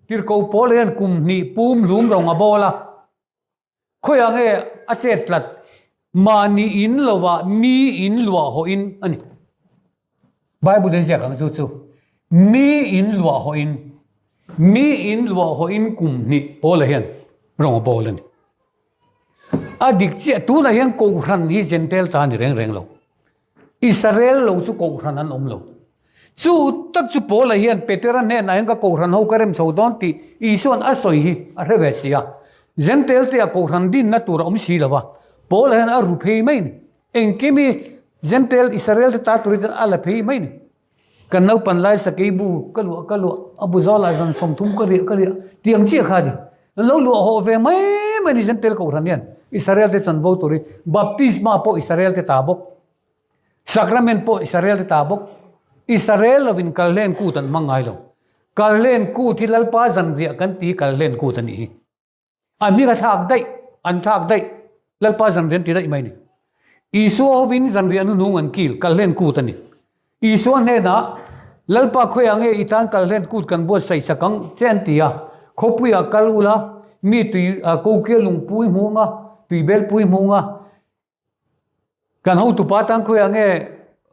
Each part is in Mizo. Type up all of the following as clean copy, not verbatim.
Tirhkoh Paula hian kum hnih pum hlum rawng a bawl a. Khawiah nge a chet tlat? Mahni in lovah mi in luah hawhin a ni. Bible in ziak ang chu chu mi in luah hawhin mi in luah hawhin kum hnih Paula hian rawng a bawl a ni. A dik chiah tunah hian Kohhran hi Jentail ta a ni reng reng lo. Israel lo chu Kohhran an awm lo. Chu tak chu Paula hian Petera hnenah hian ka Kohhran ho ka rem chho dawn tih Isua'n a sawi hi a hre ve si a. Jentail te ah Kohhran dinna tur a awm si lo va, Paula hian a ru phei mai a ni. Engkim hi Jentail Israel te ta turin a la phei mai a ni. Kan naupan lai sakei bu ka luah ka luah, a bu zawlah zan 30 ka riah ka riah tih ang chiah kha a ni. An lo luah hawh ve mai mai a ni Jentail Kohhran hian Israel te chanvo turin Baptisma pawh Israel te ta bawk, Sacrament pawh Israel te ta bawk. Israel lovin kalhlen kut an hmang ngai lo. Kalhlen kut hi Lalpa zanriah kan ti kalhlen kut a nih hi. A hming a thlak daih, an thlak daih, Lalpa zanriah an ti daih mai a ni. Isua hovin zanriah hnuhnung an kil, kalhlen kut a ni. Isua hnenah, Lalpa khawiah nge i tan kalhlen kut kan buatsaih sak ang che an ti a, khawpuiah kal ula, mi tui kokia lungpui hmu anga, tuibelpui hmu anga, Kan hotupa tan khawiah nge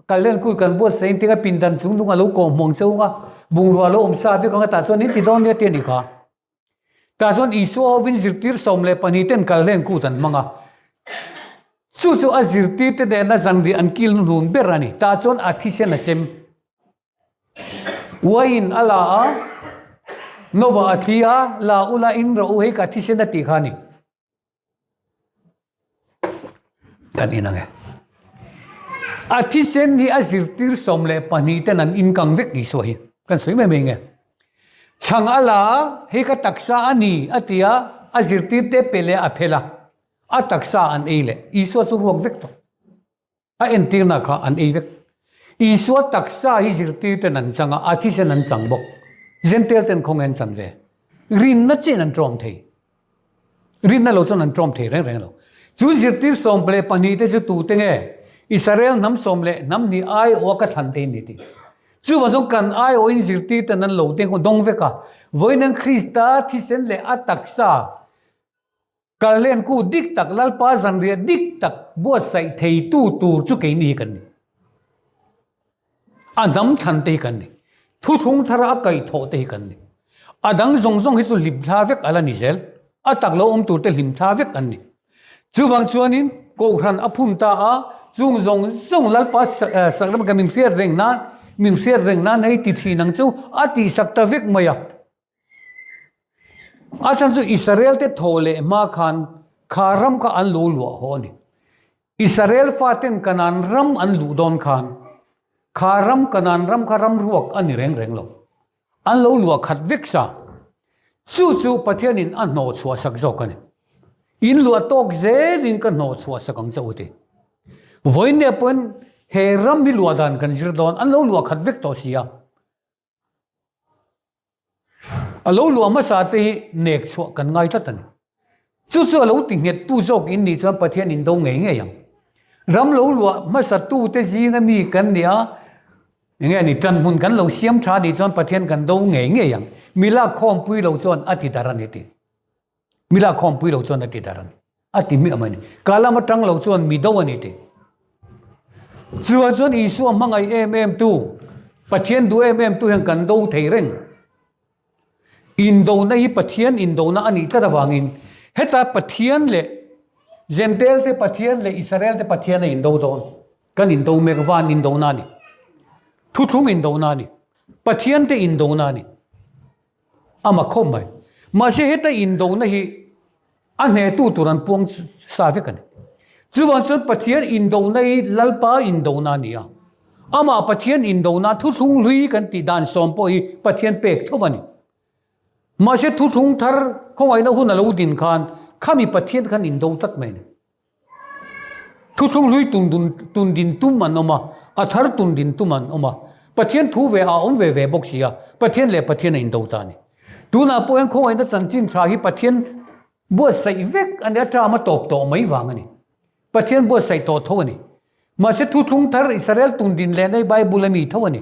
kalhlen kut kan buatsaih in tinga pindan chung nung a lo kawh hmuang cheu anga, bungrua lo awm sa vek anga tah chuan in ti dawn nia ti a ni kha. Tah chuan Isua hovin zirtir 12 ten kalhlen kut an hmang a. Chu chu a zirtir te nena zanriah an kil hnuhnun ber a ni. Tah chuan a thisen a sem. Uaiin a la a, Nova a thli a, la ula in rawh u hei ka thisen a tih kha a ni. Kan in ang e. A thisen hi a zirtir 12 ten an inkang vek Isua hi. Kan sawi mai mai nge. Chhang a la a, hei ka taksa a ni a ti a, a zirtir te pe leh a phel a, a taksa an ei leh. Isua chu ruak vek tawh. A entirna kha an ei vek. Isua taksa hi zirtir ten an chang a, a thisen an chang bawk. Jentail ten khawnge an chan ve. Rinna chiahin an tlawm thei. Rinna lo chuan an tlawm thei reng reng lo. Chu zirtir 12 te chu tute nge? Israel hnam sawm leh hnam hnih aiawha ka thlan te in ni tih. Chuvang chuan kan aiawhin zirtir ten an lo deng dawng vek a. Vawiin Krista thisen leh a taksa Kalhlen ku dik tak Lalpa zanriah dik tak buatsaih theitu tur chu keini hi kan ni. A dam thlan te hi kan ni. Thuthlung thara a kaihthawh te hi kan ni. A dang zawng zawng hi chu hlimthla vek a la ni zel. A tak lo awm tur te hlimthla vek an ni. Chuvang chuanin Kohhran a phun ta a, chung zawng zawng Lalpa sak min hriat reng nan, min hriat reng nan hei ti thin ang chu a tihsak ta vek mai a. A chhan chu Israel te thaw leh hma khan kha ram kha an lo luah haw a ni. Israel faten Kanaan ram an luh dawn khan kha ram Kanaan ram kha ram ruak a ni reng reng lo. An lo luah khat vek sa. Chu chu Pathianin a hnawh chhuah sak zawk a ni. In luah tawk zelin ka hnawh chhuah sak ang che u ti. Vawiin pawhin he ram hi luah dan kan zir dawn an lo luah khat vek tawh si a. A lo luah hmasa te hi nek chhuah kan ngai tlat a ni. Chu chu a lo ti nghet tu zawk in nih chuan Pathian in do ngei ngei ang. Ram lo luah hmasa tu te zinga mi kan ni a, enge a ni, tan hmun kan lo siam tha nih chuan Pathian kan do ngei ngei ang. Mi lak khawmpui lo chuan a ti dar a ni ti. Mi lak khawmpui lo chuan a ti dar a ni. A ti miah mai a ni. Ka lam atang lo chuan mi do a ni ti. Chuan chuan Isua hmangaih em em tu, Pathian duh em em tu hian kan do thei reng. Indona hi Pathian indona a nih tlat avangin heta Pathian leh Jentail te Pathian leh Israel te Pathian a indo dawn. Kan indo mek van indona a ni. Thuthlung indona a ni. Pathian te indona a ni. Ama khawp mai. Mahse heta indona hi a hnehtu tur an puang sa vek a ni. Chuvang chuan Pathian indona hi Lalpa indona a ni a. Amah Pathian indona thuthlung hlui kan tih dan sawm pawh hi Pathian pek tho a ni. Mahse thuthlung thar khawngaihna hun a lo din khan khami Pathian khan indo tlat mai a ni. Thuthlung hlui tun din tum an awm a, a thar tun din tum an awm a. Pathian thu ve a awm ve ve bawk si a, Pathian leh Pathian a indo ta a ni. Tunah pawh hian khawngaihna chanchin tha hi Pathian buatsaih vek a ni, a term a tawp tawh mai vang a ni. Pathian buatsaih tawh tho a ni. Mahse thuthlung thar Israel tun din lehna hi Bible a mi tho a ni.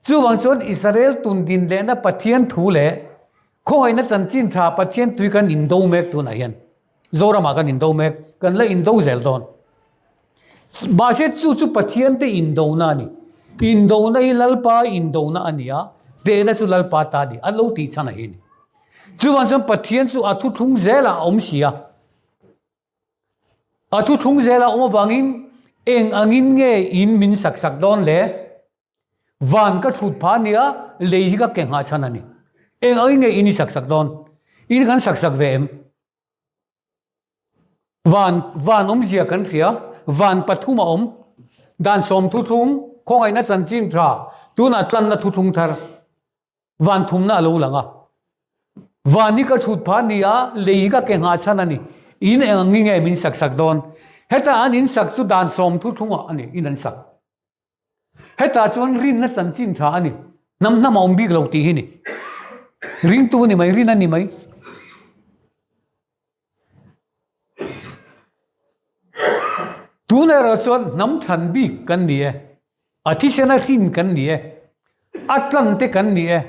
Chuvang chuan Israel tun din lehna Pathian thu leh. Khawngaihna chanchin tha Pathian tui kan indo mek tunah hian Zoramah kan indo mek, kan la indo zel dawn. Mahse chu chu Pathian te indona a ni. Indona hi Lalpa indona a ni a, tehna chu Lalpa ta a ni, a lo tih chhan a hi a ni. Chuvang chuan Pathian chu a thuthlung zelah a awm si a. A thuthlung zelah a awm avangin eng angin nge in min sak sak dawn le? Van ka thut phah a nia, lei hi ka ke nghah chhan a ni. Eng angin nge in i sak sak dawn? In kan sak sak ve em? Van, van awmzia kan hria, van pathum a awm. Dan sawm thuthlung, khawngaihna chanchin tha, tunah tlanna thuthlung thar, van thumna a lo lang a. Van hi ka thut phah a ni a, lei hi ka ke nghah chhan a ni. In eng angin nge min sak sak dawn? Heta an in sak chu dan sawm thuthlungah a ni, in an sak. Hetah chuan rinna chanchin tha a ni. Hnam hnam a awm bik lo tih hi ni. Ringtu a ni mai, rin a ni mai. Tun erawh chuan hnam thlan bik kan ni e. A thisena hrin kan ni e. A tlan te kan ni e.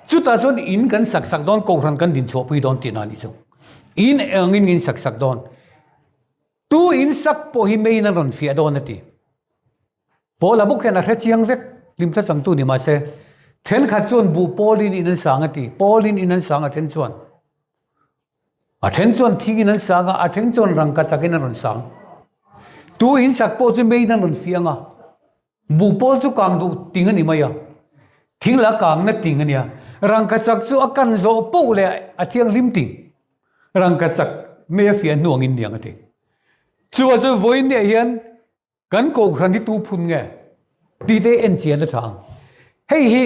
Chutah chuan in kan sak sak dawn, kohhran kan din chhuahpui dawn tihna a nih chu. In engin in sak sak dawn. Tu in sak pawh hi meiin an rawn fiah dawn a ti. Paula bawk hian a hre chiang vek, hlimthla changtu ni mahse, thenkhat chuan buh pawlin in an sang a ti, pawlin in an sang a then chuan. A then chuan thingin an sang a, a then chuan rangka chakin an rawn sang. Tu in sak pawh chu meiin an rawn fiah ang a, buh pawl chu kang duh ting a ni mai a, thing la kangna ting a nia, rangka chak chu a kan zawh poh leh a thianghlim ting. Rangkachak mei a fiah hnu angin niang a ti. Chuvah chuan vawiin niah hian kan kohhran hi tu phun nge tih te en chian a tha ang. Hei hi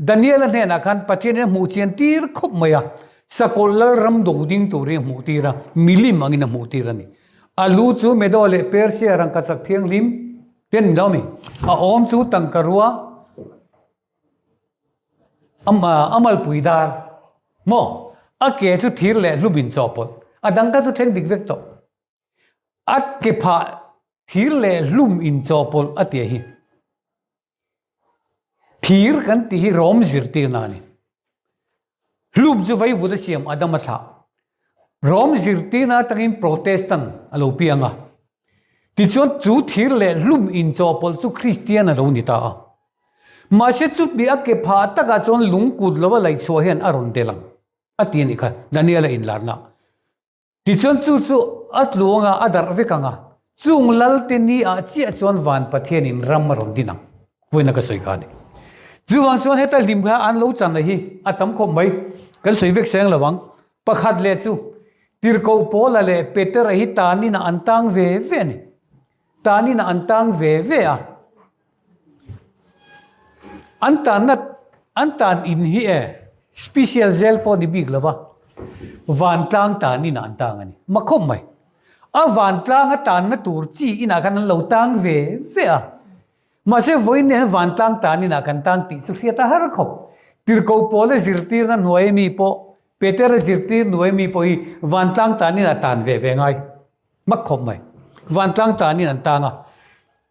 Daniela hnenah khan Pathianin a hmuh chian tir khawp mai a, sakawlh lal ram do ding tur hi a hmuh tir a, milim angin a hmuh tir a ni. A lu chu Medo leh Persia rangkachak thianghlim te an ni lo a mi. A awm chu tangkarua, A malpui dar maw? A ke chu thir leh hlum in chawhpawlh. A dang kha chu thleng dik vek tawh. A ke phah thir leh hlum in chawhpawlh a tia hi. Thir kan tih hi rawm zirtirna a ni. Hlum chu vaivut a siam Adama thlah. Rom zirtirna atangin Protestant a lo piang a. Tichuan chu thir leh hlum inchawhpawlh chu Kristian a lo ni ta a. Mahse chutih a ke phah takah chuan lungkut lova laihchhuah hian a rawn del ang a ti a nih kha Daniel-a inlarna. Tichuan chu chu a tluang a, a darh vek ang a, chung Lalte ni ah chiah chuan van Pathianin ram a rawn din ang, vawiin a ka sawi kha a ni. Chuvang chuan heta hlim kha an lo chan a hi a tam khawp mai, kan sawi vek seng lo ang. Pakhat leh chu Tirhkoh Paula leh Petera hi tanin ah an tang ve ve a ni. Tanin ah an tang ve ve a. An tanna an tan in hi e special zel pawh ni bik lova vantlang tan inah an tang a ni. Ma khawp mai. A vantlang a tanna tur chi inah khan an lo tang ve ve a. Mahse vawiin nen vantlang tan inah kan tang tih chu hriat a har khawp. Tirhkoh pawla zirtirna hnuai mi pawh Petera zirtir hnuai mi pawh hi vantlang tan inah tan ve ve ngai. Mak khawp mai. Vantlang tanin an tang a.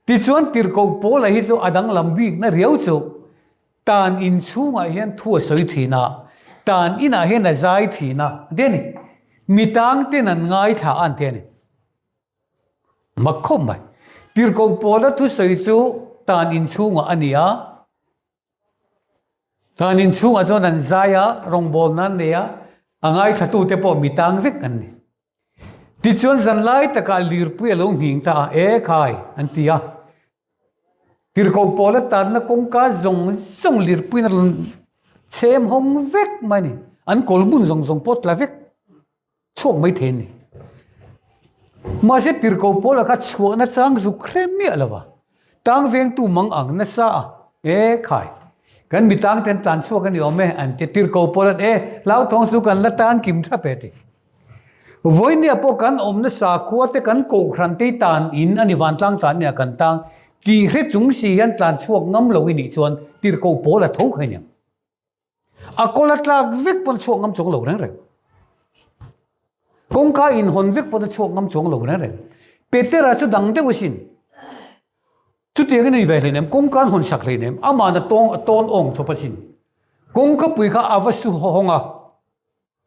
Tichuan tirhkoh Paula hi chu a danglam bikna riau chu tan in chhungah hian thu a sawi thin a, tan inah hian a zai thin a, an ti a ni. Mi tang ten an ngaithla a an ti a ni. Mak khawp mai. Tirhkoh Paula thusawi chu tan in chhungah a ni a. Tan in chhungah chuan an zai a, rawngbawlna an nei a, a ngaithlatute pawh mi tang vek an ni. Tichuan zanlai takah lirpui a lo nghing ta a, E khai, an ti a. Tirhkoh pawl a tanna kawngka zawng zawng lirpuiin a rawn chhem hawng vek mai a ni. An kawl hmun zawng zawng pawh tla vek chhuak mai thei a ni. Mahse tirhkoh pawl a kha chhuahna chang zuk hre miah lo va, tang vengtu mang ang nasa a, E khai, kan mi tang te an tlan chhuak a ni awm e, an ti. Tirhkoh pawl an, E, hlauthawng chu kan la tan kim thap e, ti. Vawinia pawh kan awmna sakhua te kan kohhran te tan in a ni vantlang tan nia kan tang tih hre chung si hian tlan chhuak ngam lo i nih chuan tirhkoh pawl a tho kha aniang. A kawl a tlak vek pawn a chhuak ngam chuang lo reng reng. Kawngka inhawn vek pawn a chhuak ngam chuang lo reng reng. Petera chu dang deuh asin. Chutiang in a ni ve hleinem, kawngka an hawn sak hleinem, ama'n a tawng a tawn awng chawp asin. Kawngkapui kha a va su hawng a,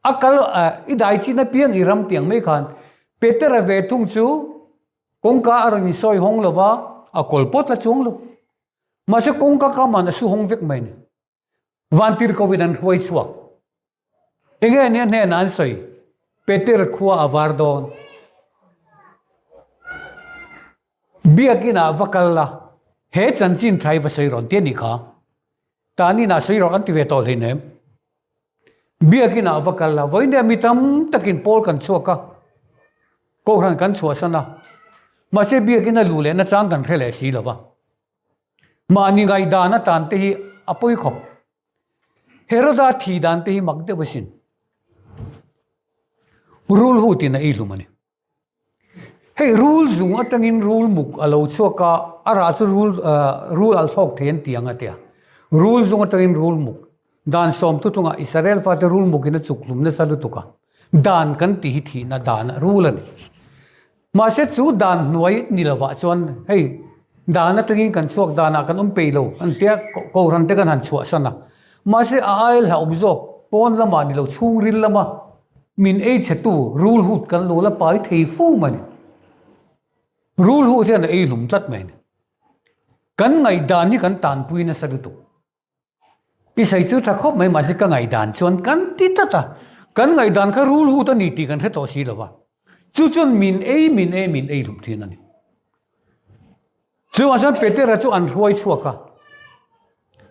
a kal i dai chin apiang i ram tiang mai khan Petera ve thung chu kawngka a rawn insawi hawng lo va, a kawl pawt la chuang lo. Mahse kawngka ka man a su hawng vek mai ni. Vantirhkohin an hruai chhuak. Enge nia hnenah an sawi? Peter khua a var dawn. Biakinah va kal la, he chanchin tha hi va sawi rawn ti a nih kha. Taninah sawi rawh an ti ve tawh hleinem. Biakinah va kal la, vawiin mi tam takin pawl kan chhuak a, Kohhran kan chhuahsan a, mahse biakin a luh lehna chang kan hre leh si lo va. Mahni ngaihdan atan te hi a pawi khawp. Heroda thi dan te hi mak deuh asin. Rul hu tin a ei hlum a ni. Hei rul zung atangin rul muk a lo chhuak a, a rah chu rul rul al thlawk thei an ti ang a tia. Rul zung atangin rul muk. Dan sawm thuthlungah Israel fate rul mukin a chuk hlum nasa lutuk a. Dan kan tih hi thihna dan a rul a ni. Mahse chu dan hnuai ni lovah chuan hei dan atangin kan chhuak danah kan awm peih lo an tia kohhran te kan han chhuahsan a. Mahse a aia hlauhawm zawk pawn lamah ni lo chhungril lama min ei chhetu rul hut kan lo la pai thei fo mai a ni. Rul hut hian a ei hlum tlat mai a ni. Kan ngaihdan hi kan tanpui nasa lutuk. I sawi chu tha khawp mai mahse ka ngaihdan chuan kan ti tlat a, kan ngaihdan kha rul hut a ni tih kan hre tawh si lo va, chu chuan min ei min ei min ei hlum thin a ni. Chuvang chuan Petera chu an hruai chhuak a,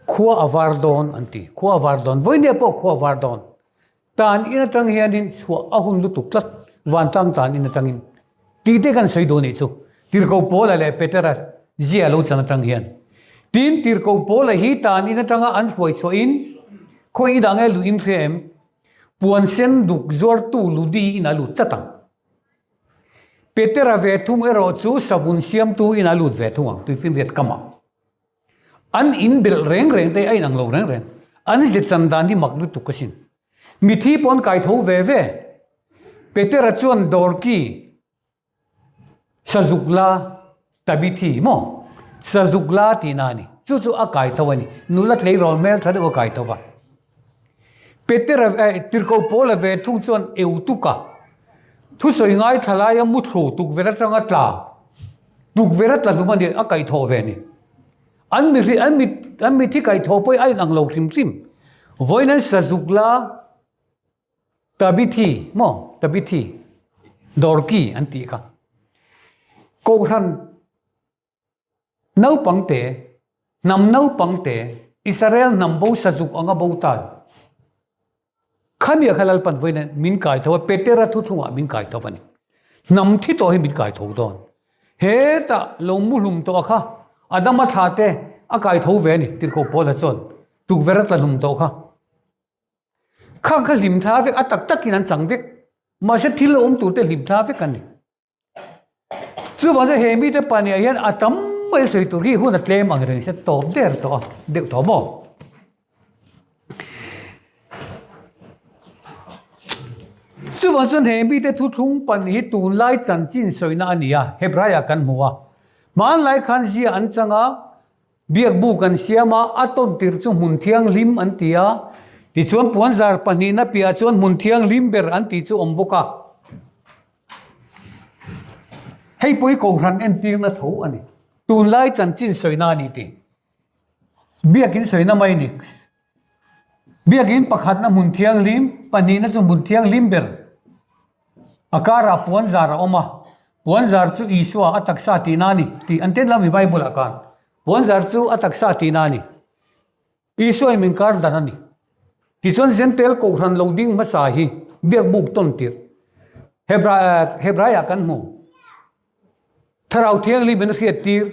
khua a var dawn an ti, khua a var dawn, vawinia pawh khua a var dawn. Tan in atang hianin chhuah a hun lutuk tlat, vantlang tan in atangin. Tih te kan sawi duh nih chu, Tirhkoh Paula leh Petera zia lo chan atang hian. Tin, Tirhkoh Paula hi tan in atanga an hruai chhuahin, Khawi i dah nge luh in hria em? Puan sen duk zuartu Ludi in a lut tlat ang. Petera ve thung erawh chu savun siamtu in a lut ve thung ang, tuifinriat kamah. An in belh reng reng te a inang lo reng reng. An ze chan dan hi mak lutuk asin. Mithi pawh an kai tho ve ve. Petera chuan Dorki sazuk la Tabithi maw? Sazuk la tihna a ni. Chu chu a kai tho a ni. Nula tleirawl hmel tha deuh a kai tho va. Petera eh Tirhkoh Paula ve thung chuan Eutuka thusawi ngaithla laia muthlu tukverh atanga tla tukverh a tla hlum a ni a kaihthawh ve a ni. An mi hri an mi an mi thi kaihthawh pawh hi a inang lo hrim hrim. Vawiin an sazuk la Tabithi maw Tabithi Dorki an tih kha. Kohhran Naupang te, hnam naupang te, Israel hnam bo sazuk anga bo tan. Khami a kha Lalpan vawiin min kai tho a, Petera thuthlungah min kai tho a ni. Hnam thi tawh hi min kai tho dawn. Hetah lo muhlum tawh a kha, Adama thla te a kai tho ve a ni, Tirhkoh Paula chuan tukverh a tla hlum tawh kha. Khang kha hlim thla vek, a tak takin an chang vek. Mahse thil a awm tur te hlim thla vek an ni. Chuvang chuan he mite pahnih ah hian a tam mai sawi tur hi hun a tlem ang reng se tawp der tawh a, deuh tawh maw? Chuvang chuan he mite thuthlung pahnih hi tunlai chanchin sawina a ni a, Hebrai ah kan hmu a. Hmanlai khan zia an chang a, biakbuk an siam a, a tawn tirh chu hmun thianghlim an ti a, tichuan puanzar pahnihna piahah chuan hmun thianghlim ber an tih chu awm bawk a. Hei pawh hi Kohhran entirna tho a ni. Tunlai chanchin sawina a ni tih. Biakin sawina mai a ni. Biakin pakhatna hmun thianghlim, pahnihna chu hmun thianghlim ber. A karah puan zar a awm a, puan zar chu Isua a taksa tihna a ni tih an tel lo a ni Bible ah khan. Puan zar chu a taksa tihna a ni. Isua in min kar dan a ni. Tichuan Zentel Kohhran lo ding hmasa hi biakbuk tawn tirh Hebraiah kan hmu. Thlarau Thianghlim in a hriat tir.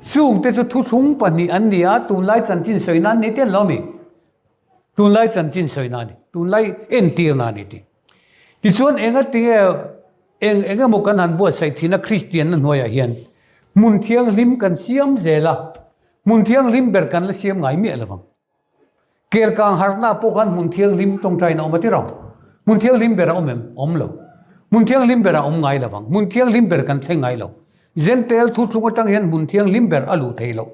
Chungte chu thuthlung pahnih an ni a, tunlai chanchin sawi nan ni te an lo a mi? Tunlai chanchin sawi nan a ni, tunlai entir nan a ni tih. Tichuan enga tinge eng eng emaw kan han buatsaih thin a Kristianna hnuaiah hian hmun thianghlim kan siam zel a, Hmun thianghlim ber kan la siam ngai miah lovang. Kerkang harhna pawh khan hmun thianghlim tawngtaina awm a ti rau. Hmun thianghlim ber a awm em? Awm lo. Hmun thianghlim ber a awm ngai lovang. Hmun thianghlim ber kan thleng ngai lo. Zentel thuthlung atang hian hmun thianghlim ber a luh thei loh.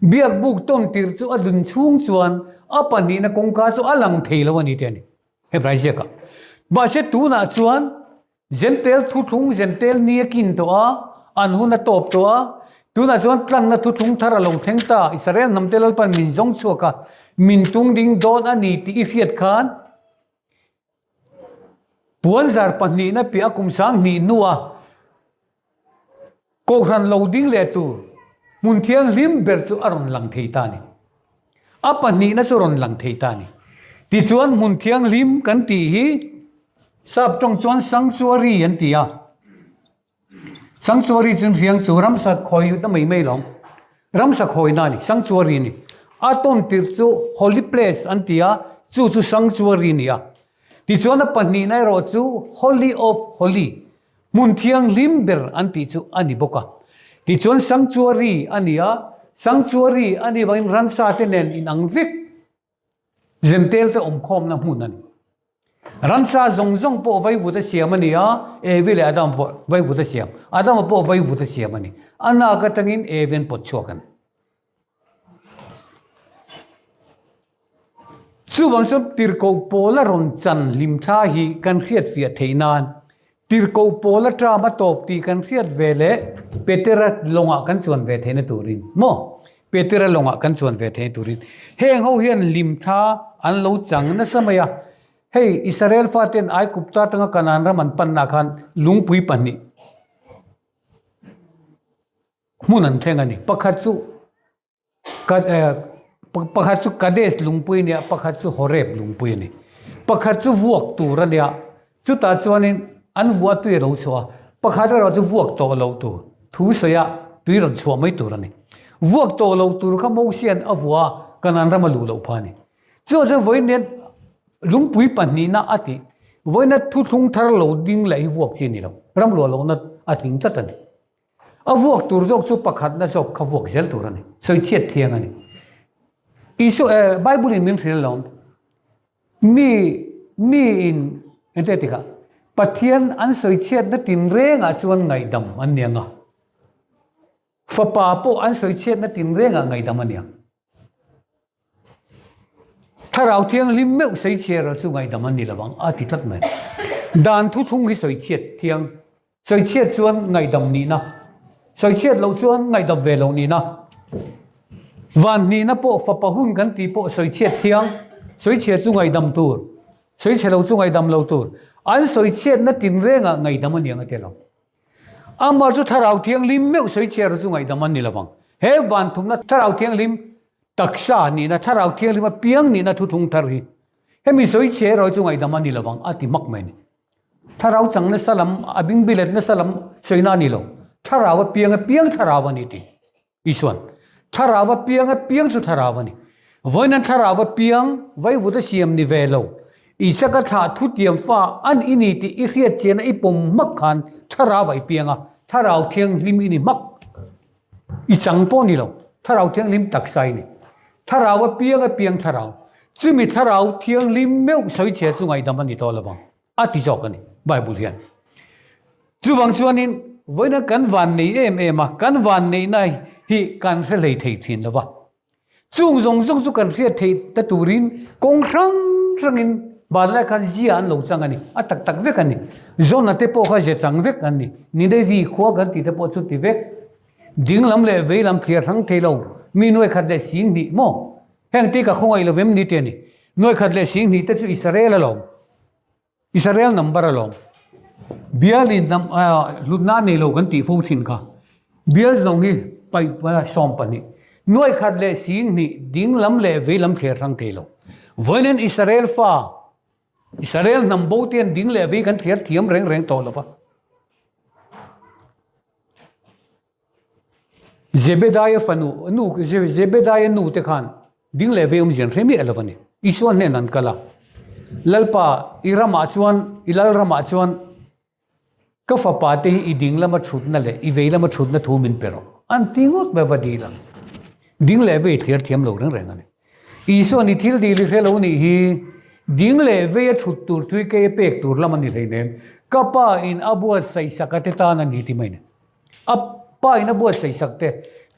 Biakbuk tawn tir chu a dun chhung chuan A pahnihna kawngka chu a lang thei lo a ni tih a ni. Hebrai ziakah. Mahse tunah chuan Jentail thuthlung Jentail ni a kin tawh a, an hun a tawp tawh a, tunah chuan tlanna thuthlung thar a lo thleng ta, Israel hnamte Lalpan min zawng chhuak a, min tung ding dawn a ni tih i hriat khan puanzar pahnihna piah a kum 2000 hnua Kohhran lo ding leh tur hmun thianghlim ber chu a rawn lang thei ta a ni. A pahnihna chu rawn lang thei ta a ni. Tichuan hmun thianghlim kan tih hi sap tawng chuan sanctuary an ti a. Sanctuary chu hriang chu ramsa khawi na mai mai lo. Ramsa khawina a ni, sanctuary a ni. A tawn tirh chu holy place an ti a, chu chu sanctuary a ni a. Tichuan a pahnihna erawh chu holy of holy Hmun thianghlim ber an tih chu a ni bawk a. Tichuan sanctuary a ni a, sanctuary a nih vangin ransa te nen inang vek Jentail te awmkhawmna hmun a ni. Ransa zawng zawng pawh vaivut a siam a ni a, Evi leh Adama pawh vaivut a siam. Adama pawh vaivut a siam a ni. A nak atangin Evi an pawt chhuak a ni. Chuvang chuan tirhkoh Paula rawn chan hlimthla hi kan hriat fiah theih nan tirhkoh Paula term a tawp tih kan hriat ve leh Petera lawngah kan chuan ve theihna turin maw Petera lawngah kan chuan ve theihna turin heng ho hian hlimthla an lo chang nasa mai a. Hei Israel faten Aigupta atanga Kanaan ram an panna khan lungpui pahnih Hmun an thleng a ni. Pakhat chu pakhat chu Kadesh lungpui a nia, pakhat chu Horeb lungpui a ni. Pakhat chu vuak tur a nia, chutah chuanin an vuah tui a lo chhuah a, pakhat erawh chu vuak tawh loh tur, thu sawiah tui rawn chhuah mai tur a ni. Vuak tawh loh tur kha Mosia'n a vuah a, Kanaan rama luh loh phah a ni. Chu chu vawiin lungpui pahnihna a tih, vawiina thuthlung thar lo ding leh hi vuak chi a ni lo, ram luah lohna a tling tlat a ni. A vuak tur zawk chu pakhatna zawk kha vuak zel tur a ni. Sawichhiat thiang a ni. Isua eh Bible in min hrilh lo. Mi mi in engte tikah Pathian an sawichhiatna tinrengah chuan ngaihdam an ni ang a. Fapa pawh an sawichhiatna tinrengah ngaihdam a ni ang. Thlarau Thianghlim meuh sawichhiat erawh chu ngaihdam an ni lo ang a ti tlat mai. Dan thuthlung hi sawichhiat thiang. Sawichhiat chuan ngaihdam nihna, sawichhiat loh chuan ngaihdam ve loh nihna. Van hnihna pawh fapa hun kan tih pawh sawichhiat thiang, sawichhia chu ngaihdam tur, sawichhe lo chu ngaihdam lo tur. An sawichhiatna tinrengah ngaihdam a ni ang a ti lo. Amah chu Thlarau Thianghlim meuh sawichhiat chu ngaihdam an ni lovang. He van thumna Thlarau Thianghlim taksa nihna, Thlarau Thianghlim a piang nihna thuthlung thar hi hemi sawichhia erawh chu ngaihdam a ni lovang a ti hmak mai a ni. Thlarau chang nasa lam, a bingbilet nasa lam sawina a ni lo. Thlarau a piang a piang thlarau a ni ti. Isuan, Thlarau a piang a piang chu thlarau a ni. Vawiin thlarau a piang, vaivut a siam ni ve lo. Isaka thlah thutiam fa an i ni tih i hriat chian a i pawm hmak khan thlarau ah i piang a, thlarau thianghlim i ni hmak. I chang pawh ni lo, thlarau thianghlim taksa i ni. Thlarau a piang a piang thlarau. Chumi thlarau thianghlim meuh sawichhia chu ngaihdam a ni tawh lovang. A ti zawk a ni Bible hian. Chuvang chuanin vawiina kan van nei em em a, kan van neihna hi kan hre hlei thei thin lo va. Chung zawng zawng chu kan hriat theih ta turin kawng hrang hrangin vanlai khan zia an lo chang a ni, a tak tak vek a ni. Zona te pawh kha zia chang vek an ni. Ninevi khua kan tih te pawh chu ti vek. Ding lam leh vei lam thliar hrang thei lo, mi nuai khat leh sing hnih maw? Heng te ka khawngaih lo vem ni te a ni. Nuai khat leh sing hnih te chu Israel alawm. Israel number alawm. Bial in hlutna a nei lo kan tih fo thin kha. Bial zawng hi paih 12. Nuai khat leh 20 ding lam leh vei lam thler hrang thei lo. Vawiin Israel fa, Israel hnam bo te hian ding leh vei kan thler thiam reng reng tawh lo va. Zebedaia fanu, nu, Zebedaia nu te khan ding leh vei awmzia an hre miah lo a ni. Isua hnen an kal a, Lalpa, i ramah chuan, i lal ramah chuan ka fapa te hi i ding lama thutna leh i vei lama thutna thu min pe rawh. An ti ngawt mai va dil ang. Ding leh vei thlir thiam lo reng reng a ni. Isua ni thil dil i hre lo nih hi, ding leh vei a thut tur tui kei a pek tur lam a ni hleinem. Ka pa in a buatsaih sak a te tan a ni ti mai a ni. A pa in a buatsaih sak te,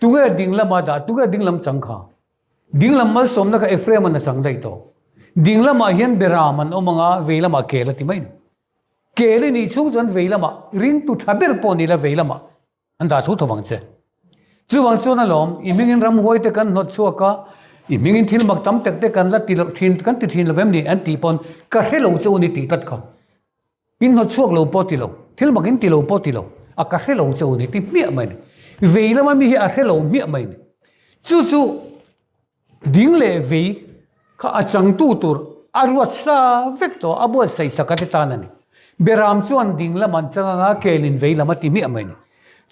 tunge ding lama dah, tunge ding lam chang kha? Dinglam malsawmna kha Ephraim-a'n a chang daih tawh. Dinglamah hian Beram an awm ang a, veilamah kel a ti mai a ni. Kel i nih chhung chuan veilamah ringtu tha ber pawh ni la veilamah an dah tho tho vang che. Chuvang chuan alawm, i hmingin ramhuai te kan hnawt chhuak a, i hmingin thil mak tam tak te kan la ti loh thin, kan ti thin lo em ni an tih pawn ka hre lo che u ni tih tlat kha. In hnawt chhuak lo pawh ti lo, thil mak in ti lo pawh ti lo, a ka hre lo che u ni ti hmiah mai ni. Vei lama mi hi a hre lo hmiah mai ni. Chu chu Ding leh vei kha a changtu tur a ruat sa vek tawh a, a buatsaih sak a ti tan a ni. Beram chuan ding lam an chang anga kelin vei lam a ti hmiah mai a ni.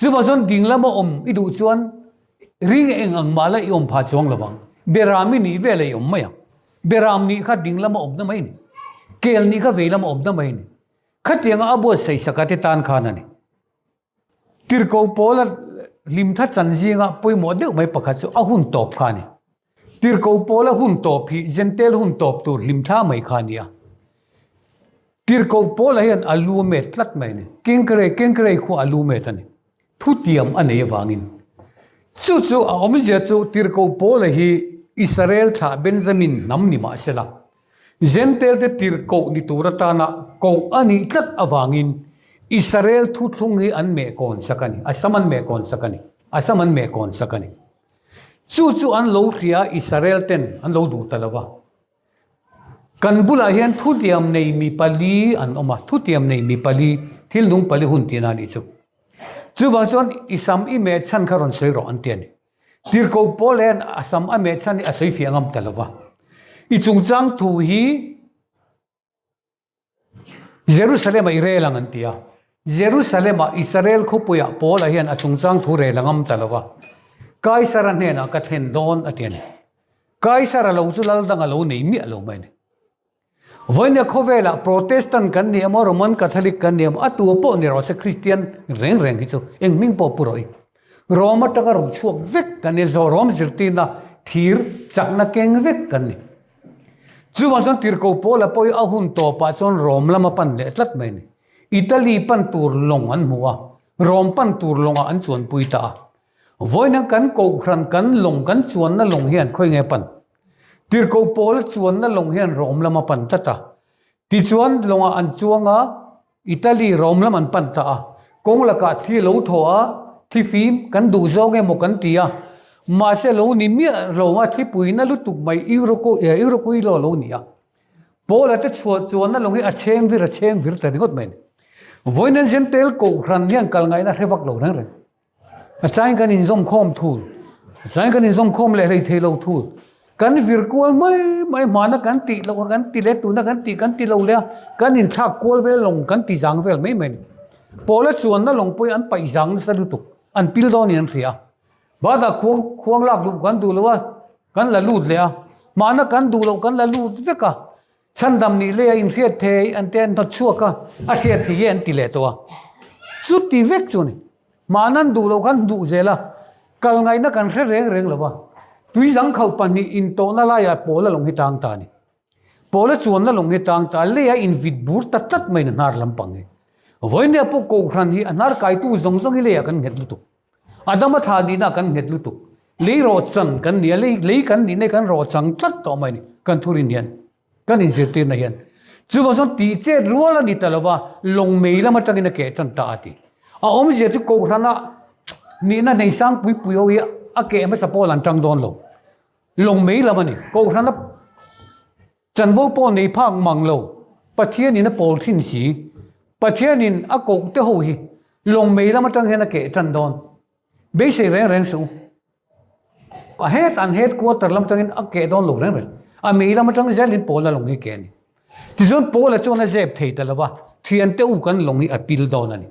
Chuvang chuan ding lama awm i duh chuan ring eng ang mah la i awm phah chuang lo vang. Beram i nih velah i awm mai ang. Beram nih kha ding lama awmna mai a ni. Kel nih kha vei lama awmna mai a ni. Khatianga a buatsaih sak a ti tan khan a ni. Tirhkoh Paula hlimthla chan zinga pawimawh deuh mai pakhat chu a hun tawp kha a ni. Tirhkoh Paula hun tawp hi Jentail hun tawp tur hlimthla mai kha a ni a. Tirhkoh Paula hian a lu a met tlat mai a ni. Kengkerei, Kengkerei khua a lu met a ni. Thutiam a nei avangin. Chu chu a awmzia chu Tirhkoh Paula hi Israel thlah Benjamin hnam ni mah sela, Jentail te tirhkoh ni tur atana koh a nih tlat avangin Israel thuthlung hi an meh kawn sak a ni, a sam an meh kawn sak a ni, a sam an meh kawn sak a ni. Chu chu an lo hria a, Israel ten an lo duh ta lo va. Kan bulah hian thutiam nei mi pali an awm a, thutiam nei mi pali, thil nung pali hun tihna a nih chu. Chuvang chuan i sam i meh chhan kha rawn sawi rawh an ti a ni. Tirhkoh Paul hian a sam a meh chhan hi a sawi fiah ngam ta lo va. I chungchang thu hi Jerusalem-ah i rel ang an ti a. Jerusalem-ah Israel khawpuiah Paul-a hian a chungchang thu rel a ngam ta lo va. Kaisara hnenah ka thlen dawn a ti a ni. Kaisara lo chu lal dang a lo nei miah lo mai a ni. Vawinia khawvelah Protestant kan ni emaw Roman Catholic kan ni emaw a tua pawh ni rawh se Kristian reng reng hi chu eng hming pawh pu rawh i. Rome atanga rawn chhuak vek kan ni, Rome zirtirna thir chakna keng vek kan ni. Chuvang chuan Tirhkoh Paula pawh hi a hun tawpah chuan Rome lama pan leh tlat mai a ni. Italy pan tur lawng an hmu a, Rome pan tur lawngah an chuanpui ta a. Vawiin kan kohhran kan lawng kan chuanna lawng hian khawi nge pan? Tirhkoh Paula chuanna lawng hian Rome lam a pan tlat a. Tichuan lawngah an chuang a, Italy Rome lam an pan ta a. Kawng lakah thli lo thaw a, thli fim kan duh zawng emaw kan ti a. Mahse lo ni miah lo a, thlipuina lutuk mai Euroquilo a lo ni a. Paula te chhuah chuanna lawng hi a chheng vir a chheng vir ta ringawt mai a ni. Vawiin an Jentail kohhran hian kal ngaihna hre vak lo reng reng. A chain kan inzawm khawm thul, a chain kan inzawm khawm leh hlei thei lo thul. Kan vir kual mai mai hmana kan tih loh a kan ti leh tuna kan tih kan ti lo leh a, kan inthlak kual vel lawng kan ti zang vel mai mai a ni. Pawla chuanna lawng pawhin an paih zang nasa lutuk, an pil dawnin an hria a. Batah khuang khuang lak duh kan duh lo a, kan la lut leh a, hmana kan duh loh kan la lut vek a. Chhandam nih leh a inhriat thei an te an hnawt chhuak a, a hriat thei e an ti leh tawh a. Chuti vek chu a ni. Mahna an duh loh khan duh zel a, kal ngaihna kan hre reng reng lo va. Tui zangkhauh pahnih intawhna laiah Pawla lawng hi tang ta a ni. Pawla chuanna lawng hi tang ta a, leiah invit bur ta tlat maiin a hnar lampang hi. Vawinia pawh Kohhran hi a hnar kaitu zawng zawng hi leiah kan nghet lutuk. Adama thla nihna kan nghet lutuk. Lei rawhchan kan ni a, lei lei kan nihna hi kan rawhchang tlat tawh mai a ni, kan thurin hian, kan inzirtirna hian. Chuvang chuan tih chet rual a ni ta lo va, lawng mei lam atangin a keh tan ta a ti. A awmzia chu Kohhrana nihna nei sang pui pui ho hi a keh hmasa pawl an tang dawn lo. Lawng mei lam a ni. Kohhrana Chanvo pawh nei phak mang lo, Pathianin a pawl thin si. Pathianin a koh te ho hi lawng mei lam atang hian a keh tan dawn. Beisei reng reng suh u. A head an head quarter lam atangin a keh dawn lo reng reng. A mei lam atang zelin Paula lawng hi keh a ni. Tichuan Paula chuan a zep thei ta lo va, thiante u kan lawng hi a pil dawn a ni.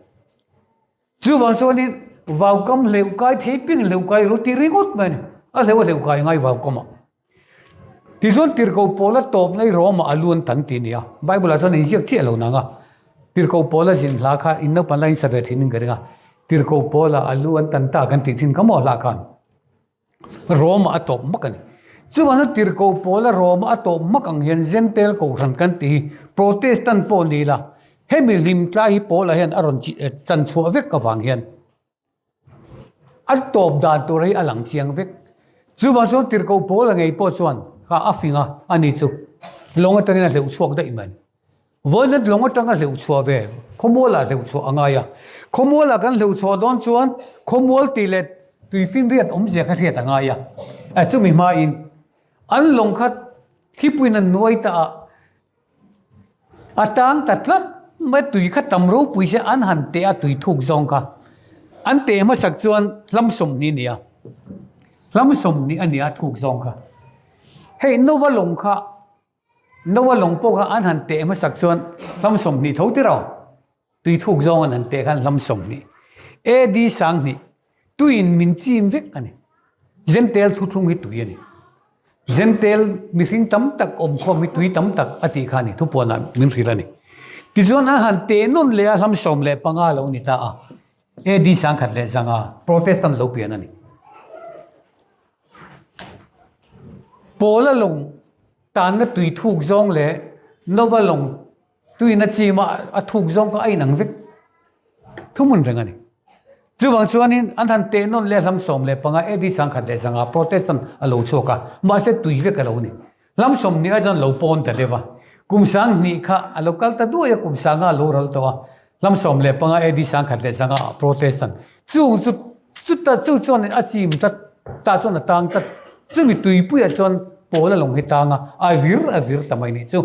Chuvang chuanin vaukam hleuh kai thei piangin hleuh kai ro ti ringawt mai a ni. A hleuh a hleuh kai ngai vaukamah. Tichuan Tirhkoh Paula tawpna i Rome-ah a luan tan ti a ni a. Bible-ah chuan inziak chiah lo nang a. Tirhkoh Paula zin hla kha in naupang laiin sa ve thin in ka ring a. Tirhkoh Paula a lu an tan ta kan tih thin kha maw hla khan Rome-ah a tawp hmak a ni. Chuvang chuan Tirhkoh Paula Rome-ah a tawp hmak ang hian Jentail Kohhran kan tih hi Protestant pawh ni ila hemi hlimtlai hi Paula hian a rawn chan chhuah vek avang hian A tawp dan tur hi a lang chiang vek. Chuvang chuan tirhkoh Paula ngei pawh chuan kha a fing a, ani chu lawng atangin a hleuh chhuak daih mai. Vawiin lawng atanga hleuh chhuah ve, khawmualah hleuh chhuah a ngai a. Khawmualah kan hleuh chhuah dawn chuan khawmual tih leh tuifinriat awmzia kha hriat a ngai a. Chumi hmain an lawng kha thlipuiin an nuai ta a, A tang ta tlat mai tui kha tam ropui se an han teh a tui thuk zawng kha. An teh hmasak chuan hlam 20 a nia. Hlam 20 a nia thuk zawng kha. Hei Nova lawng kha Nova lawng pawh kha an han teh hmasak chuan hlam 20 tho tirh aw. Tui thuk zawng an han teh khan hlam 20 AD 2000 tuiin min chim vek a ni. Zentel thuthlung hi tui a ni. Zentel mihring tam tak awmkhawm hi tui tam tak a tih kha a ni, thupuanah min hrilh a ni. Tichuan an han teh nawn leh a hlam 15 lo ni ta a, AD 1100 Protestant lo pian a ni. Pawla lawng tanna tui thuk zawng leh Nova lawng Tuina chima a thuk zawng kha a inang vek thuhmun reng a ni. Chuvang chuanin an han teh nawn leh hlam 15 AD 1100 Protestant a lo chhuak a, mahse tui vek a lo ni. Hlam 20 ah chuan lo pawn ta deuh a, kum 2000 kha a lo kal ta duai a, kum 50 a lo ral tawh a, hlam 15 AD 1100 ah Protestant chung chu chuta chu chuan a chim ta tah chuan a tang ta chumi tuipuiah chuan pawl a lawng hi tang a, a vir a vir ta mai nih chu.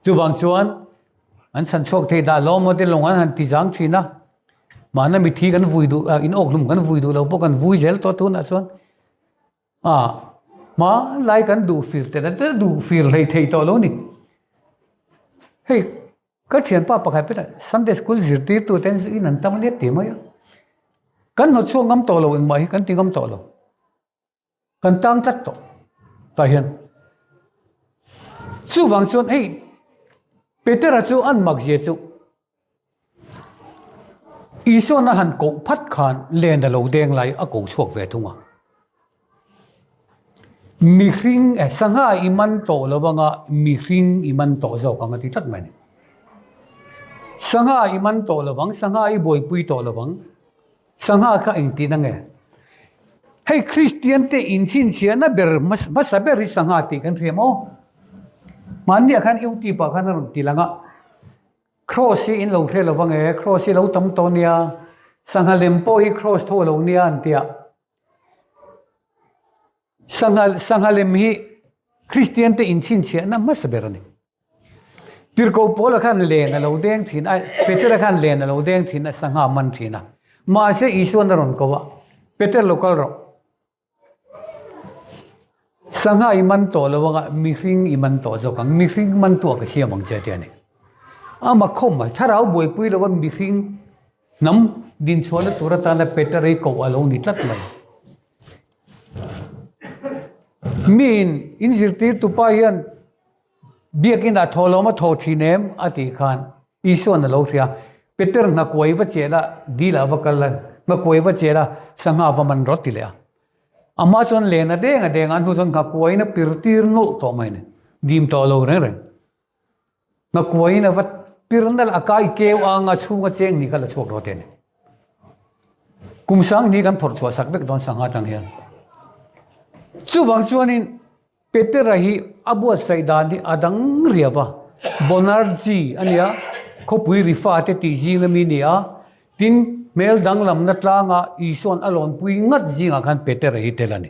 Chuvang chuan an chhan chhuak thei dah lo maw te lawng an han ti zang thin a, mahna mithi kan vui duh in awk hlum kan vui duh lo pawh kan vui zel tawh tunah chuan a hmanlai kan duh fir te te duh fir hlei thei tawh lo ni. Hei ka thianpa pakhat pawh Sunday school zirtirtu ten in an tam ania ti mai a, kan hnawtchhuak ngam tawh lo engmah hi kan ti ngam tawh lo. Kan tang tlat tawh tah hian. Chuvang chuan hei Petera chu an mak zia chu Isuan a han koh phat khan len a lo deng lai a ko chhuak ve thung a. Mihring eh sangha i man tawh lo anga mihring i man tawh zawk ang a ti tlat mai a ni. Sangha i man tawh lo vang, sangha i buaipui tawh lo vang. Sangha kha engtin ange? Hei Kristian te inchhinchhiahna ber hmasa ber hi sangha tih kan hria maw? Hmanniah khan YouTube ah khan a rawn ti lang a, Cross hi in lo hre lo ange, Cross hi lo tam tawh nia, sangha lem pawh hi Cross tho lo nia an ti a. Sangha sangha lem hi Kristian te inchhinchhiahna hmasa ber a ni. Tirhkoh Paula khan len a lo deng thin a, Petera khan len a lo deng thin a, sangha man thin a. Mahse Isuan a rawn ko a, Peter lo kal rawh. Sangha i man tawh lo anga mihring i man tawh zawk ang, mihring man tu ah ka siam ang che a ti a ni. Ama khawm mai, thlarau buaipui lo a mihring hnam dinchhuahna tur atana Petera hi koh a lo ni tlat mai. Miin in zirtirtu pa hian biakin ah thaw lawm a thaw thin em a tih khan Isuan a lo hria. Peter nghakuai va chelh a, dil ah va kal a, nghakuai va chelh a, sangha va man rawt ti leh a. Amah chuan len a deng a deng a, a hnu chuan nghakuaiin a pir tir nawlh tawh mai a ni, dim tawh lo reng reng. Nghakuaiin a va pir nalh a kai keu ang a chhunga cheng ni kha la chhuak rawh te a ni. Kum 2000 kan phawrh chhuah sak vek dawn sangha atang hian. Chuvang chuanin Petera hi a buatsaih dan hi a dang riau a, Bonarji a nia, khawpui ri fate tih zing ami a ni a, tin hmel danglamna tlanga Isua'n a lawnpui ngat zingah khan Petera hi tel a ni.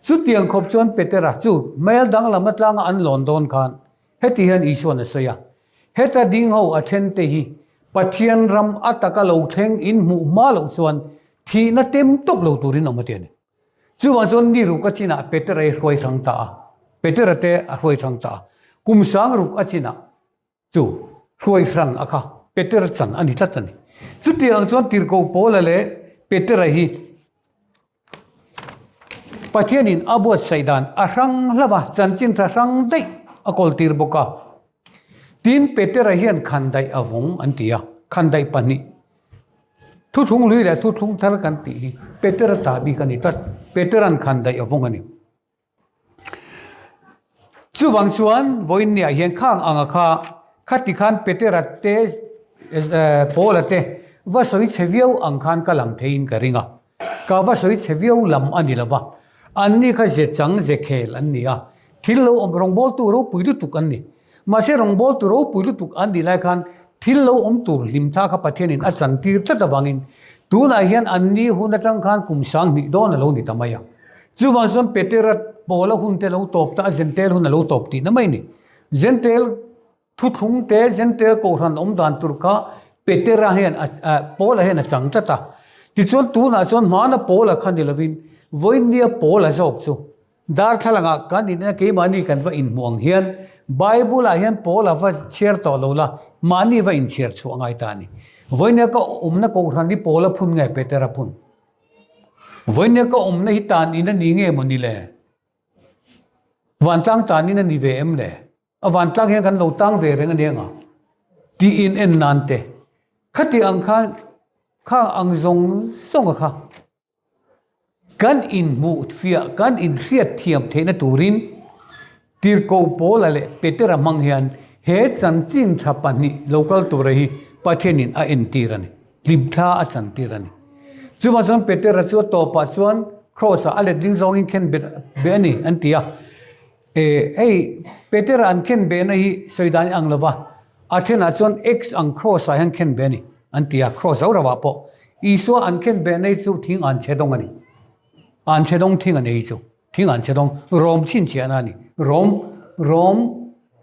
Chutiang khawp chuan Petera chu hmel danglamna tlanga an lawn dawn khan heti hian Isua'n a sawi a, Heta ding ho a then te hi Pathian ram a taka lo thleng in hmuh hma loh chuan thihna tem tawp lo turin awm a ti a ni. Chuvang chuan ni ruk a chinah Petera hi hruai hrang ta a, Petera te a hruai hrang ta a, kum sang ruk a chinah chu hruai hrang a kha Petera chan a ni tlat a ni. Chutiang chuan Tirhkoh Paula leh Petera hi Pathianin a buatsaih dan a hrang hlauh a, chanchin tha hrang daih a kawltir bawk a. Tin, Petera hian khandaih a vawng an ti a, khandaih pahnih, thuthlung hlui leh thuthlung thar kan tih hi Petera ta bik a ni tlat. Petera'n khandaih a vawng a ni. Chuvang chuan vawiinniah hian khang anga kha khati khan Petera te Paula te va sawi chhe viau ang khan ka lang theiin ka ring a, ka va sawi chhe viau lam a ni lo va. Anni kha ze chang ze khel an ni a, thil lo awm rawngbawltu ropui lutuk an ni. Mahse rawngbawltu ropui lutuk an nih lai khan thil lo awm tur hlimthla kha Pathianin a chantir tlat avangin tunah hian anni hun atang khan kum 2000 dawn a lo ni ta mai a. Chuvang chuan Petera Paula hun te lo tawp ta a, Jentail hun a lo tawp tihna mai a ni. Jentail Thuthlung te Jentail kohhran awm dan tur kha Petera hian a Paula hian a chang tlat a. Tichuan tunah chuan hmana Paula kha ni lovin vawinia Paula zawk chu darthlalangah kan inena keimahni kan va inhmuh ang hian Bible-ah hian Paula va chhiar tawh lo la, mahni va inchhiar chhuah ngai ta a ni. Vawinia ka awmna kohhran hi Paula phun nge Petera phun? Vawinia ka awmna hi tan in a ni nge maw ni le? Vantlang tan in a ni ve em le? A vantlang hian kan lo tang ve reng a nia nga tiin en nan te khati ang khan khang ang zawng zawng a kha kan inhmuh fiah kan inhriat thiam theihna turin Tirhkoh Paula leh Petera hmang hian he chanchin tha pahnih lo kal tura hi Pathianin a entir a ni, hlimthla a chantir a ni. Chuvang chuan Petera chu a tawpah chuan Kraws-ah a letling zawngin khen beh a ni an ti a. E, hei Petera an khen behna hi sawi dan ang lova, a thenah chuan X ang cross ah hian khen beh a ni an ti a, cross rau rauah pawh Isua an khen behna hi chu thing an chhe dawng a ni. An chhe dawng thing a ni hi chu, thing an chhe dawng, Rom chhinchhiahna a ni, Rom, Rom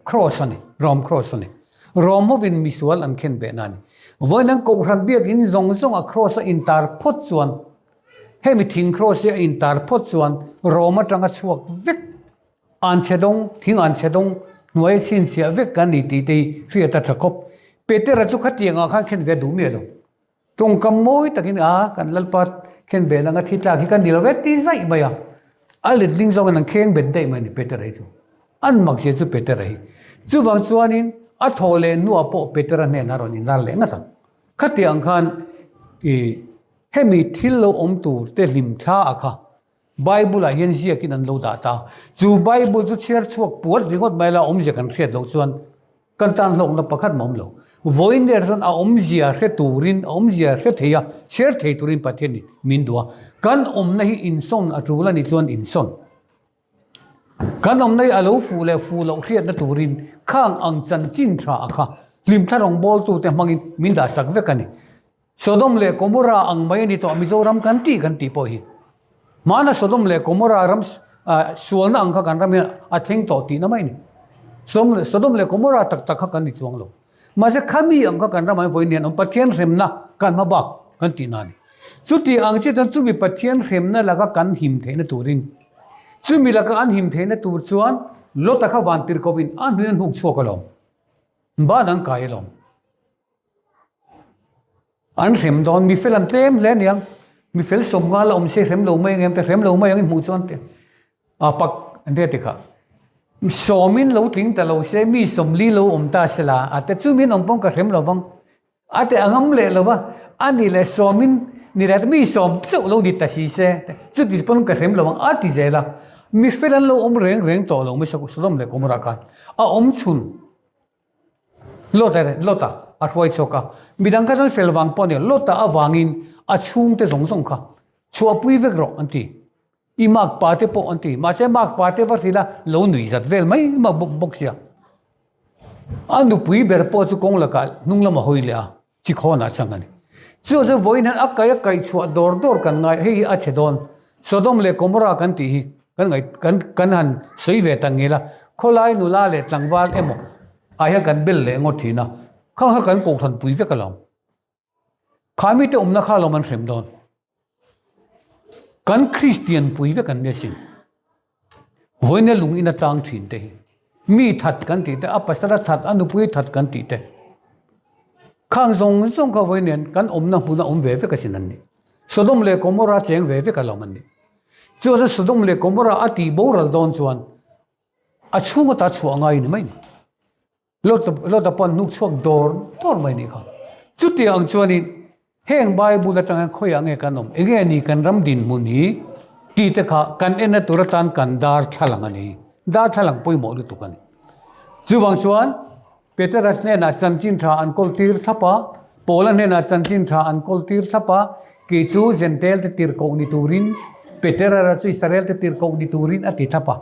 cross a ni, Rom cross a ni. Rom hovin misual an khen behna a ni. Vawiin an Kohhran biakin zawng zawng a cross a intar phawt chuan Hemi thing cross hi a intar phawt chuan Rom atanga chhuak vek anchhe dawng, thing anchhe dawng hnuai chhinchhiah vek kan ni tih te hi hriat a tha khawp. Petera chu khatiangah khan khen ve duh miah lo. Tawngkam mawi takin a kan Lalpa khen ve nanga thi tlak hi kan ni lo ve ti zaih mai a. A letling zawngin an kheng bet daih mai a ni Petera hi chu. An mak zia chu Petera hi. Chuvang chuanin a thawh leh hnuah pawh Petera hnenah a rawn inlar leh ngat ang. Khatiang khan i Hemi thil lo awm tur te hlim thla a kha Bible ah hian ziakin an lo dah ta. Chu Bible chu chhiar chhuak puat ringawt mai la awmzia kan hriat loh chuan kan tan hlawkna pakhat mah awm lo. Vawiin ner chuan a awmzia hre turin, a awmzia hre thei a, chhiar thei turin Pathianin min duh a. Kan awmna hi insawn a tul a nih chuan insawn. Kan awmna hi a lo fuh leh fuh loh hriatna turin khang ang chanchin tha a kha hlimthla rawngbawltute hmangin min dahsak vek a ni. Sodom leh Gomorrah ang mai a ni tawh Mizoram kan tih kan tih pawh hi. Hmana Sodom leh Gomorrah ram sualna ang kha kan ram hian a thleng tawh tihna mai a ni. Sodom leh Gomorrah tak tak kha kan ni chuang lo. Mahse khami ang kha kan ramah hian vawiin hian awm Pathian hremna kan hma bak kan tihna a ni. Chuti ang chiah chuan chumi Pathian hremna laka kan him theihna turin chumi laka an him theihna tur chuan Lota kha van tir kovin a hnuin a hnuk chhuak alawm. Ban an kai alawm. An hrem dawn, mi fel an tlem hle aniang. Mi fel sawm ngal a awm se hrem lo mai ang em te, hrem lo mai ang in hmuh chuan te a pak an te ti kha. Sawmin lo tling ta lo se, mi sawmli lo awm ta se la, a te chu min awm pawm ka hrem lo vang. A te a ngam leh lo va, a ni leh sawmin ni leh mi sawm chauh lo ni ta si se, chuti pawn ka hrem lo vang a ti zel a. Mi fel an lo awm reng reng tawh lo mai Sodom leh Gomorrah khan a awm chhun. Lota Lota a hruai chhuak a, midang kha chuan fel vang pawh a ni lo, Lota avangin a chhungte zawng zawng kha chhuahpui vek rawh an ti. I mark pa te pawh an ti, mahse mark pa te va hrilh a, lo nui zat vel mai mai bawk sia. A nupui ber pawh chu kawng lakah hnung lam a hawi leh a. Chi khawnah chang a ni. Chu chu vawiin hian a kaih a kaih chhuah dawr dawr kan ngai, hei hi a chhe dawn. Sodom leh Gomorrah kan tih hi kan ngaih kan kan han sawi ve ta ngil a, khawlai nula leh tlangval emaw ah hian kan bel leh ngawt thin a, khang kha kan kohhran pui vek alawm. Kha mite awmna kha alawm an hrem dawn. Kan Kristian pui vek an ni asin. Vawiina lung in a tlang thin te hi. Mi that kan tih te, a pasal a that, a nupui that kan tih te. Khang zawng zawng kha vawiin hian kan awmna hmuna awm ve vek asin an ni. Sodom leh Gomorrah cheng ve vek alawm an ni. Chuan Sodom leh Gomorrah a tih boral dawn chuan a chhung ata chhuah ngai ni mai ni. Lota pawh an hnuk chhuak dawr dawr mai nih kha. Chutiang ang chuanin heng Bible atang hian khawiah nge kan awm, enge a ni kan ram dinhmun hi tih te kha kan enna tur atan kan darthlalang a ni. Darthlalang pawimawh lutuk a ni. Chuvang chuan Petera hnenah chanchin tha an kawl tir thlap a, Paula hnenah chanchin tha an kawl tir thlap a, kei chu Jentail te tirhkoh ni turin. Petera chu Israel te tirhkoh ni turin a ti thlap a.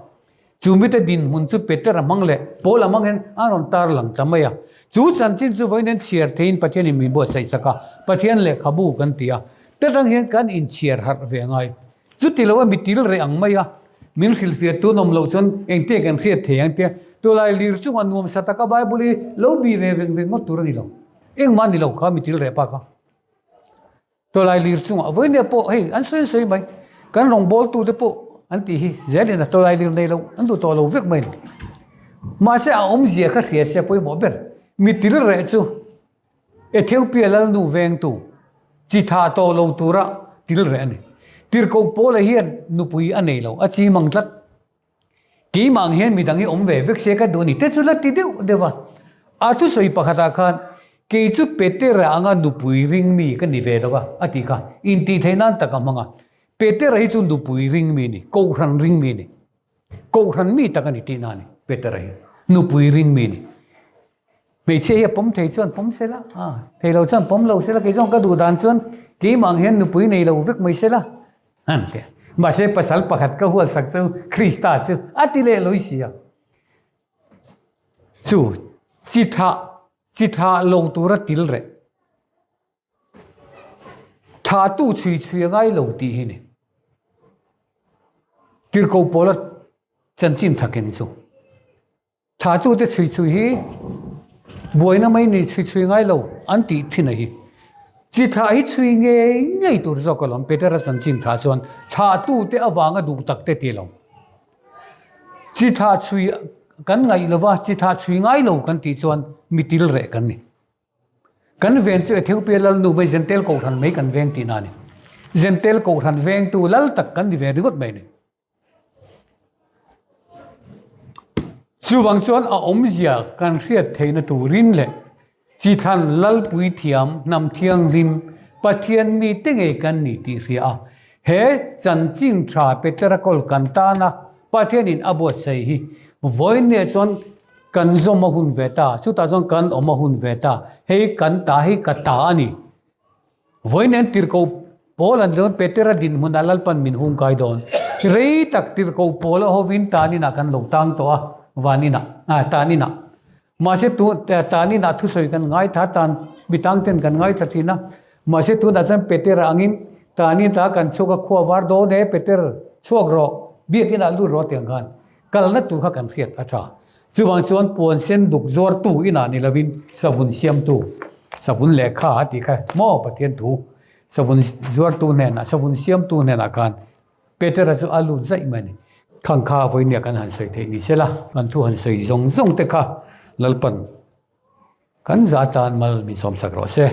Chu mite dinhmun chu Petera hmang leh Paula hmang hian a rawn tar lang ta mai a. Chu chanchin chu vawiin hian chhiar theiin Pathianin min buatsaih sak a, Pathian lehkhabu kan ti a. Te tang hian kan inchhiar harh ve ngai. Chuti lo a mi til reh ang mai a, min hrilhfiah tun awm loh chuan engtia kan hriat thei ang tia tulai lir chungah nuam sa taka Bible hi lo bih ve veng veng ngawt tur a ni lo. Engmah a ni lo kha mi til reh pa kha. Tulai lir chungah vawinia pawh hei an sawi an sawi mai. Kan rawngbawltu te pawh an tih hi zelin a tulai lir nei lo an duh tawh lo vek mai ni. Mahse a awmzia kha hria se a pawimawh ber. Mi til reh chu Ethiopia lalnu vengtu chi tha tawh lo tura til reh a ni. Tirhkoh Paula hian nupui a nei lo, a chi mang tlat. Keimah ang hian midang hi awm ve vek se ka duh a ni te chu la ti deuh deuh a. A thusawi pakhatah khan, Kei chu Petera anga nupui ring mi ka ni ve lo va, a tih kha. Intihtheih nan tak a hmang a. Petera hi chu nupui ring mi a ni, kohhran ring mi a ni. Kohhran mi tak a ni tihna a ni, Petera hi. Nupui ring mi a ni. Hmeichhia hi a pawm thei chuan pawm se la, a thei lo chuan pawm lo se la, kei chuan ka duh dan chuan keimah ang hian nupui nei lo vek mai se la an ti a. Mahse pasal pakhat ka huat sak chu Krista chu a ti leh lawih si a. Chu chi thah chi thah lo tura til reh. Thahtu chhui chhui a ngai lo tih hi ni. Tirhkoh pawla chanchin thakin chu. Thlahtute chhui chhui hi buaina mai ni chhui chhui ngai lo an tih thin a hi. Chi thlah hi chhui ngei ngei tur zawk alawm Petera chanchin thlah chuan thlahtute avanga duh tak te ti lo. Chi thlah chhui kan ngaih lova chi thlah chhui ngai lo kan tih chuan mi til reh kan ni. Kan ven chu Ethiopia lalnu mai Zentel Kohhran mai kan veng tihna a ni. Zentel Kohhran vengtu lal tak kan ni ve ringawt mai a ni. Chuvang chuan a awmzia kan hriat theihna turin leh Chithlan Lalpui thiam hnam thianghlim Pathian mite ngei kan ni tih hria a, he chanchin tha Petera kawl kan tana Pathianin a buatsaih hi vawiinniah chuan kan zawm a hun ve ta, chutah chuan kan awm a hun ve ta, hei kan ta hi ka ta a ni. Vawiin an tirhkoh Paul an chuan Petera dinhmunah Lalpan min hung kai dawn. Rei tak tirhkoh Paul a hovin tan inah kan lo tang tawh a, van inah, ah tan inah. Mahse tu tan inah thusawi kan ngaithla tan mi tang ten kan ngaithla thin a. Mahse tunah chuan Petera angin tan in ta kan chhuak a, khua var dawn e Peter chhuak rawh, biak inah lut rawh tiang khan kalna tur kha kan hriat a tha. Chuvang chuan puan sen duk zuartu inah ni lovin savun siamtu, savun lehkha a tih kha maw Pathian thu, savun zuartu hnenah, savun siamtu hnenah khan Petera chu a lut zaih mai a ni. Khang kha vawinia kan han sawi theih ni sela, kan thu han sawi zawng zawng te kha Lalpan kan za tan mal min sawmsak rawh se.